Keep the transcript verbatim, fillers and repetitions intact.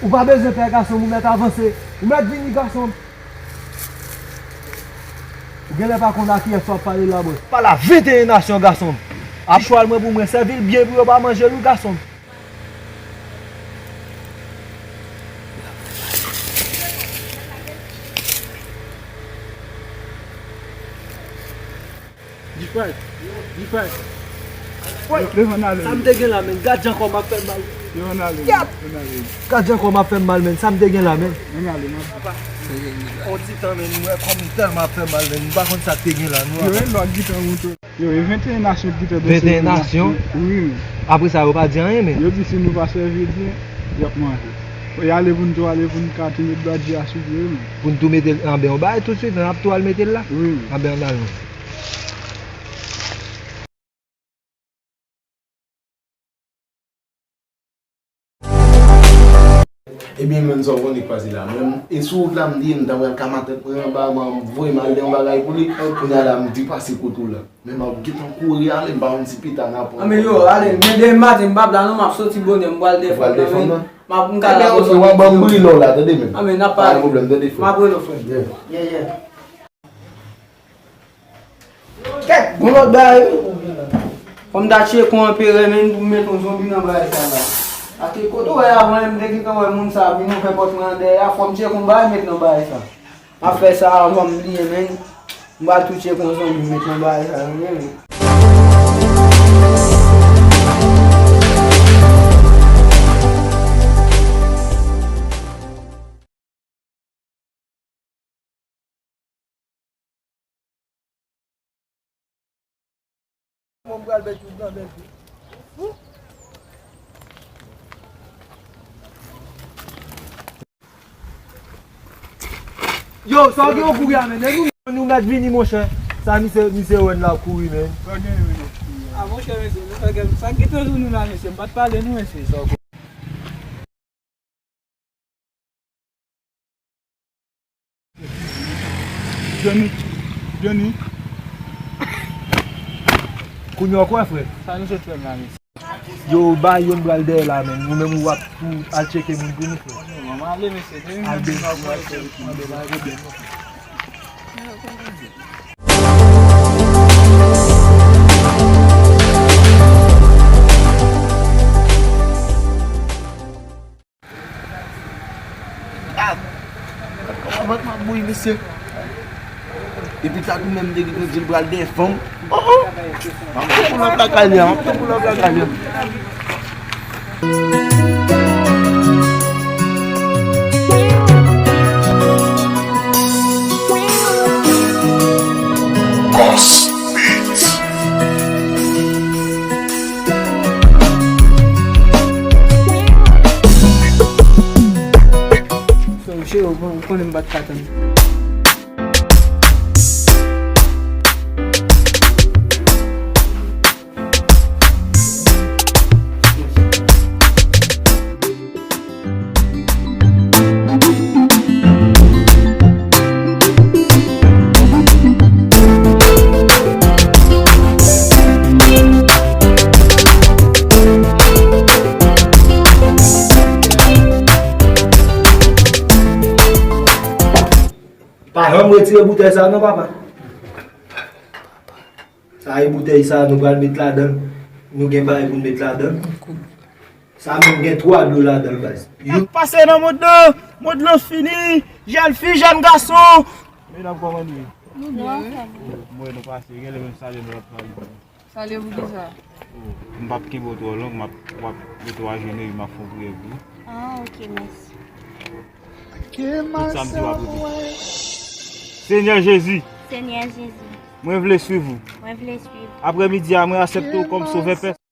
Ou pa bezwen pè gason m, ou mèt avanse. Ou mèt vini gason m. Ou genlè pa konn a kiyès w ap pale la, bòs. Pale a venteyen nasyon gason m. Ap chwal mwen pou mwen, sèvi l byen pou yo pa manje l wi gason m. Difay, difay. Woy, sa m te gen la, men. Gad jan kò m ap fè m mal. Gad jan kò m ap fè m mal, men. Sa m te gen la, men. On ti tan, men, m wè kò m tèlman ap fè m mal, men. M pa konn sa k te gen la, non. Yo, e venteyen nasyon ki te venteyen nasyon? Wi, men. Apre sa, yo pa di anyen, men. Yo di si nou pa sèvi l byen, y ap manje. Fò y ale pou n tou ale pou n ka tou met bradye a sou pye, wi, men. Pou n tou mete l anben yon bagay toutswit, n ap tou al mete l la. Wi, men. Anben ann al, non. Ebyen, menm sa w konnen k pase la. Menm, e sou wout la, m di, m ta pral ka matant mwen anba, m voye m al de yon bagay pou li. Kounye a la, m di pase kote w la. Men m ap gentan kouri ale, m pa konn si pita n a pran. Anben yo, ale, men demen maten, m p ap la non, m ap soti bonè, m pral de fanm nan, men. M ap, m ka la. Ebyen, ok, w ap ban m brilè w la, tande, menm. Anben, n ap pale. Pa gen pwoblèm, tande, frè. M ap rele w, frè. Yeah. Yeah, yeah. Kèt, gon lòt bagay wi. Fò m ta tcheke yon anperè, men, pou m mete yon zonbi nan bagay sa la. Ake kote w wè avan, m te gentan wè moun sa ap vin ouvè pòt mwen an dèyè a, fò m tcheke yon bagay met nan bagay sa. M ap fè sa avan m bliye, men. M pral tou tcheke yon zonbi met nan bagay sa, men. Yo, sa w gen w kouri a, men? E nou, nou mèt vini, monchè. Sa misye, misye wè n la kouri, men. Sa w gen, men? A, monchè, mesye, nou fè kèk, sa k gentan sou nou la, mesye? M pa t pale nou, mesye. Sa w Johnny, Johnny. Kounye a w kwè, frè? Sa nou sot fè m la, mesye? Yo, bay yo m pral dèyè la, men. Ou menm ou ap tou al tcheke moun pou nou, frè. Bon, m ale, mesye. Demen al demen pou al tcheke moun, pa gen pwoblèm, non, frè. Ah! Kòman vant m ap bouyi, mesye? Epi sa tou menm te gentan di l pral dèyè fanm. Oh, oh! M ap tou pou lòt lakay li a, m ap tou pou lòt lakay li a. Boss Beats. Cheri, ou konnen m pa t ka tann. Pa janm retire boutèy sa non, papa. Sa e boutèy sa nou pral met ladan l. Nou gen bagay pou n met ladan l. Sa menm gen twa dlo ladan l, baz. Sa k pase nan mond lan? Mond lan fini. Jèn fi, jèn gason. Medam, kòman nou ye? Nou byen, wi. Mwen, nou pase. Genlè menm salye nou ap pale. Salye pou kisa? M p ap kenbe w twò long, m ap, w ap mete w ajenou epi m ap fè yon priyè pou ou. Ah, ok, mèsi. Tout sa m di w ap repete. Senyè Jezi. Senyè Jezi. Mwen vle swiv ou. Mwen vle swiv ou. Aprè midi a, mwen aksepte w kòm sovè pèsonèl.